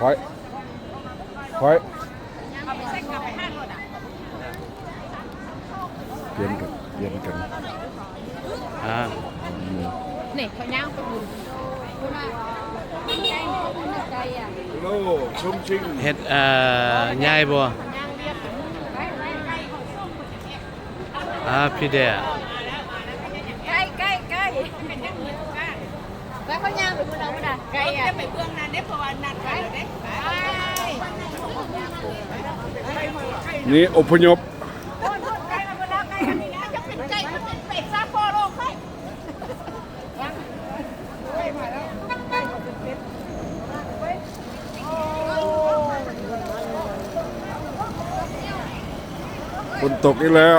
ຂ້ອຍ ຂ້ອຍ ປ່ຽນກັນ ປ່ຽນກັນ ອ່າ ອືມ ນີ້ເຂົາຍ່າງໄປບຸນ ໂລ ຊຸມຊິງ ເຮັດ ເອີ ຍ້າຍບໍ່? ອ່າ ພີ່ແດ ໃກ້ ໃກ້ ໃກ້ ໄປເຂົາຍ່າງໄປພຸ້ນເອົາພຸ້ນນະ ໄກອະ ໄປເບື້ອງນັ້ນເດ້ ເພາະວ່ານັດໄປແລ້ວເດ້ ໄປ ນີ້ອົບພະຍົບ ຝົນຕົກອີກແລ້ວ.